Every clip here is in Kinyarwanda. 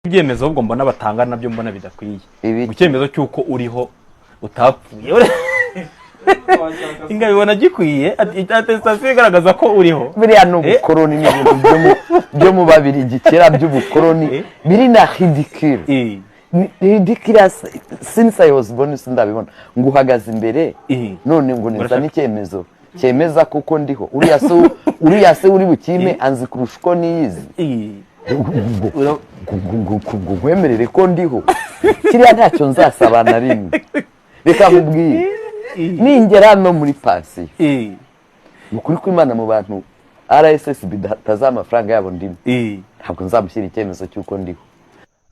Ibyemezo ahubwo mbona batanga nabyo mbona bidakwiye. Ibiki? Mu cyemezo cy'uko uriho utapfuye, ingabibona gikwiye, attestation igaragaza ko uriho. Biriya ni ubukoroni, ni ibintu byo mu Babirigi kera by'ubukoroni. Biri na ridicule. Ni ridiculous since I was born, sindabibona ngo uhagaze imbere none ngo nizane icyemezo cyemeza kuko ndiho. Uriya se uri bukime anzi kurusha uko niyizi? Ngo nkwemerere ko ndiho? Kiriya ntacyo nzasaba na rimwe. Reka nkubwire, ningera no muri pansiyo, ni ukuri kw'Imana, mu bantu RSSB itazi amafaranga yabo ndimo, ntabwo nzamushyira icyemezo cy'uko ndiho.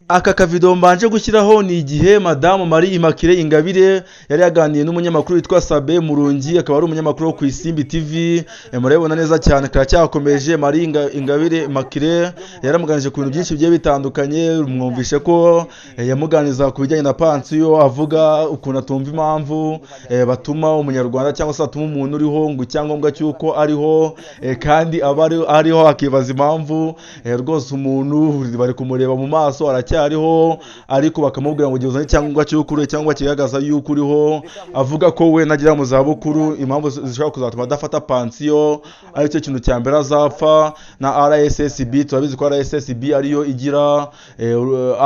Aka kavido mbanje gushyiraho ni igihe Madamu Marie Immaculée Ingabire yari yaganiriye n'umunyamakuru witwa Sabe Murungi, akaba ari umunyamakuru wo ku Isimbi TV. Murabibona neza cyane, karacyakomeje. Marie Ingabire Immaculée yaramuganije ku bintu byinshi bigiye bitandukanye. Mwumvishe ko yamuganiriza ku bijyanye na pansiyo, avuga ukuntu atumva impamvu batuma umunyarwanda cyangwa se batuma umuntu uriho ngo icyangombwa cy'uko ariho, kandi aba ariho, akibaza impamvu rwose umuntu bari kumureba mu maso aracyariho, ariko bakamubwira ngo uzane icyangombwa cy'uko uriho, cyangwa kigaragaza yuko uriho. Avuga ko we nagera mu zabukuru, impamvu zishobora kuzatuma adafata pansiyo aricyo kintu cya mbere azapfa na RSSB. Turabizi ko RSSB ariyo igira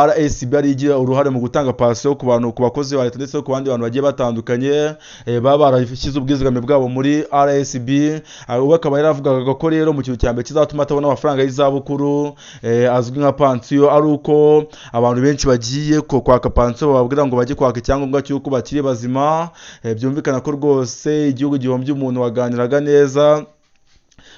RSB ariyo igira uruhare mu gutanga pansiyo ku bantu, ku bakozi ba leta ndetse no ku bandi bantu bagiye batandukanye baba barashyize ubwizigame bwabo muri RSB. We akaba yaravugaga ko rero mu kintu cya mbere kizatuma atabona amafaranga y'izabukuru azwi nka pansiyo ari uko abantu benshi bagiye kwaka pansiyo bababwira ngo bajye kwaka icyangombwa cy'uko bakiri bazima. Byumvikana ko rwose igihugu gihombye umuntu waganiraga neza.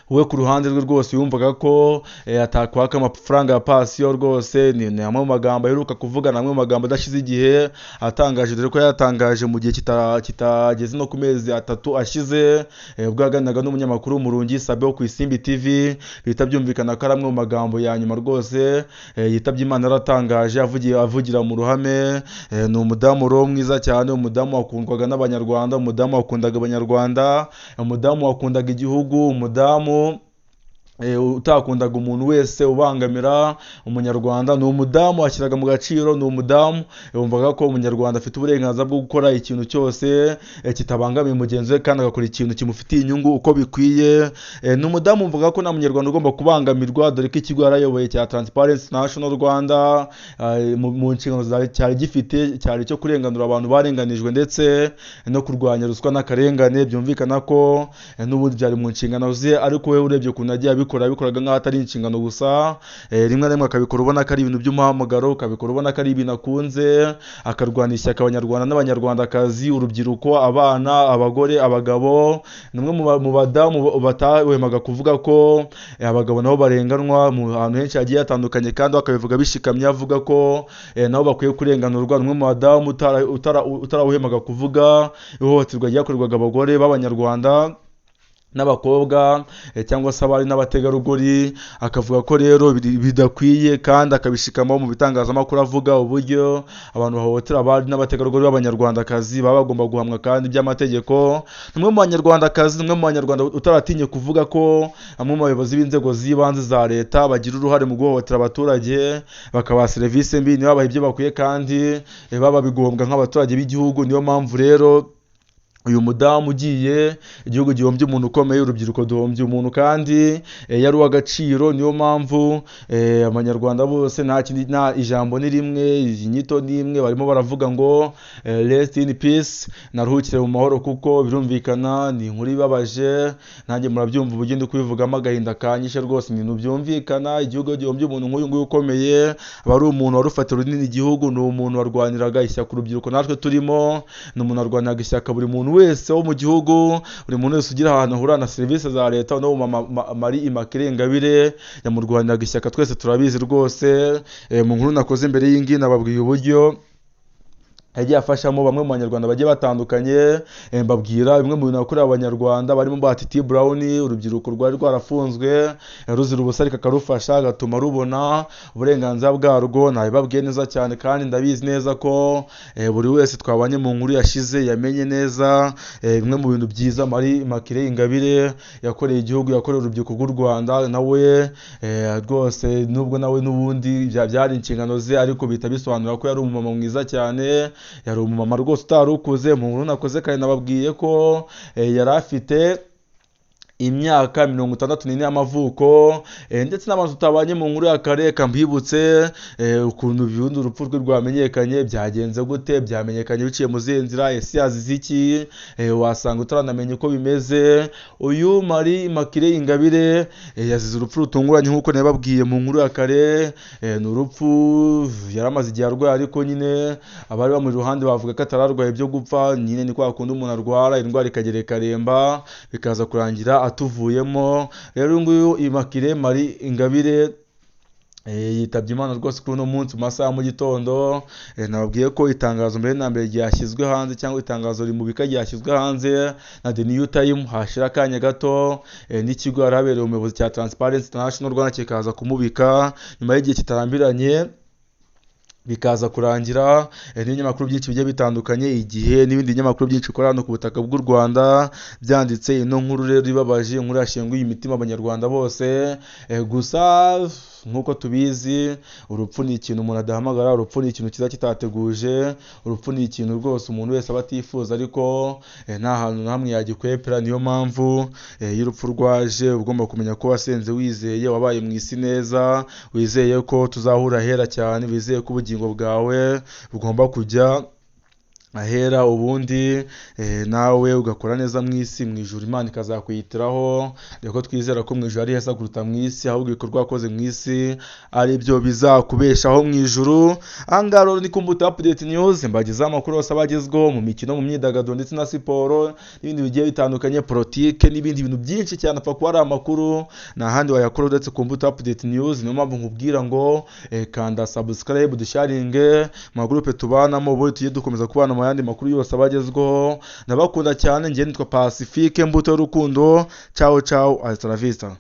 We ku ruhande rwe rwose yumvaga ko atakwaka amafaranga ya pansiyo rwose. Ni amwe mu magambo aheruka kuvuga, ni amwe mu magambo adashize igihe atangaje, dore ko yatangaje mu gihe kitageze no ku mezi 3 ashize, ubwo yaganiraga n'umunyamakuru Murungi Sabe wo ku Isimbi TV. Bihita byumvikana ko ari amwe mu magambo ya nyuma rwose yitabye Imana yaratangaje, avugira mu ruhame. Ni umudamu rero mwiza cyane, umudamu wakundwaga n'Abanyarwanda, umudamu wakundaga Abanyarwanda, umudamu wakundaga igihugu, umudamu utakundaga umuntu wese ubangamira umunyarwanda. Ni umudamu washyiraga mu gaciro, ni umudamu wumvaga ko umunyarwanda afite uburenganzira bwo gukora ikintu cyose kitabangamiye mugenzi we, kandi agakora ikintu kimufitiye inyungu uko bikwiye. Ni umudamu wumvaga ko nta munyarwanda ugomba kubangamirwa, dore ko ikigo yarayoboye cya Transparency International Rwanda mu nshingano cyari gifite cyari icyo kurenganura abantu barenganijwe ndetse no kurwanya ruswa n'akarengane. Byumvikana ko n'ubundi byari mu nshingano ze, ariko we urebye ukuntu yagiye abikora, yabikoraga nk'aho atari inshingano gusa. Rimwe na rimwe akabikora ubona ko ari ibintu by'umuhamagaro, akabikora ubona ko ari ibintu akunze, akarwana ishyaka Abanyarwanda n'Abanyarwandakazi, urubyiruko, abana, abagore, abagabo. Ni umwe mu badamu batahwemaga kuvuga ko abagabo nabo barenganwa mu hantu henshi hagiye hatandukanye, kandi bakabivuga bishikamye, avuga ko nabo bakwiye kurenganurwa. Ni umwe mu badamu utarawuhemaga kuvuga ihohoterwa ryakorerwaga abagore b'Abanyarwanda n'abakobwa cyangwa se abari n'abategarugori, akavuga ko rero bidakwiye, kandi akabishikamo mu bitangazamakuru, avuga uburyo abantu bahohotera abari n'abategarugori b'Abanyarwandakazi baba bagomba guhamwa kandi by'amategeko. Ni umwe mu Banyarwandakazi, ni umwe mu Banyarwanda utaratinye kuvuga ko bamwe mu bayobozi b'inzego z'ibanze za leta bagira uruhare mu guhohotera abaturage, bakabaha serivisi mbi, ntibabahe ibyo bakwiye kandi baba bigombwa nk'abaturage b'igihugu. Niyo mpamvu rero uyu mudamu ugiye, igihugu gihombye umuntu ukomeye, urubyiruko duhombye umuntu kandi yari uw'agaciro. Niyo mpamvu Abanyarwanda bose nta kindi, nta ijambo ni rimwe, inyito ni imwe, barimo baravuga ngo "Rest in peace", naruhukire mu mahoro, kuko birumvikana ni inkuru ibabaje. Nanjye murabyumva uburyo ndi kubivugamo agahinda kanyishe rwose. Ibintu byumvikana, igihugu gihombye umuntu nk'uyu nguyu ukomeye, aba ari umuntu wari ufata runini igihugu, ni umuntu warwaniraga ishyaka urubyiruko natwe turimo, ni umuntu warwaniraga ishyaka buri muntu wese wo mu gihugu, buri muntu wese ugira ahantu ahurira na serivisi za leta. No mama Marie Immaculée Ingabire yamurwaniraga ishyaka, twese turabizi rwose. Mu nkuru nakoze imbere y'ingi nababwiye uburyo yagiye afashamo bamwe mu banyarwanda bagiye batandukanye. Mbabwira bimwe mu bintu yakorewe abanyarwanda barimo ba Titi Brown, urubyiruko rwari rwarafunzwe ruzira ubusa ariko akarufasha agatuma rubona uburenganzira bwarwo. Nabibabwiye neza cyane kandi ndabizi neza ko buri wese twabanye mu nkuru yashize yamenye neza bimwe mu bintu byiza Marie Immaculée Ingabire yakoreye igihugu, yakoreye urubyiruko rw'u Rwanda. Nawe rwose nubwo nawe n'ubundi byari inshingano ze, ariko bihita bisobanura ko yari umumama mwiza cyane, yari umumama rwose utari ukuze. Mu nkuru nakoze kare nababwiye ko yari afite imyaka 64 y'amavuko. Ndetse n'abantu tutabanye mu nkuru ya kare kambibutse ukuntu ubundi urupfu rwe rwamenyekanye, byagenze gute, byamenyekanye biciye mu zihe nzira, ese yazize iki, wasanga utaranamenya uko bimeze. Uyu Marie Immaculée Ingabire yazize urupfu rutunguranye nk'uko nababwiye mu nkuru ya kare. Ni urupfu yari amaze igihe arwaye, ariko nyine abari bamuri iruhande bavuga ko atararwaye byo gupfa. Nyine ni kwa kundi umuntu arwara indwara ikagera ikaremba bikaza kurangira atuvuyemo. Rero uyu nguyu Immaculée Marie Ingabire yitabye Imana rwose kuri uno munsi mu masaha ya mu gitondo. Nababwiye ko itangazo mbere na mbere ryashyizwe hanze, cyangwa itangazo rimubika ryashyizwe hanze na The New Time, hashira akanya gato n'ikigo yari abereye umuyobozi cya Transparency International Rwanda kikaza kumubika nyuma y'igihe kitarambiranye, bikaza kurangira n'ibinyamakuru byinshi bigiye bitandukanye, Igihe n'ibindi binyamakuru byinshi bikora hano ku butaka bw'u Rwanda byanditse ino nkuru rero ibabaje, inkuru yashenguye imitima abanyarwanda bose. Gusa nk'uko tubizi, urupfu ni ikintu umuntu adahamagara, urupfu ni ikintu kiza kitateguje, urupfu ni ikintu rwose umuntu wese aba atifuza, ariko nta hantu na hamwe yagikwepera. Niyo mpamvu iyo urupfu rwaje ugomba kumenya ko wasenze wizeye, wabaye mu isi neza, wizeye ko tuzahura ahera cyane, wizeye ko ubugingo bwawe bugomba kujya ahera, ubundi nawe ugakora neza mu isi, mu ijuru Imana ikazakwitiraho. Reka twizera ko mu ijuru ari heza kuruta mu isi, ahubwo ibikorwa wakoze mu isi ari byo bizakubeshaho mu ijuru. Aha ngaha rero ni ku Mbuto Update News, mbagezaho amakuru yose aba agezweho mu mikino, mu myidagaduro ndetse na siporo n'ibindi bigiye bitandukanye, politike n'ibindi bintu byinshi cyane. Apfa kuba ari amakuru, nta handi wayakura uretse ku Mbuto Update News. Niyo mpamvu nkubwira ngo kanda subscribe, dusharinge mu magurupe tubanamo, ubundi tujye dukomeza kubana mu yandi makuru yose abagezweho. Ndabakunda cyane, njye nitwa Pacifique Mbuto y'Urukundo. Ciao ciao, hasta la vista.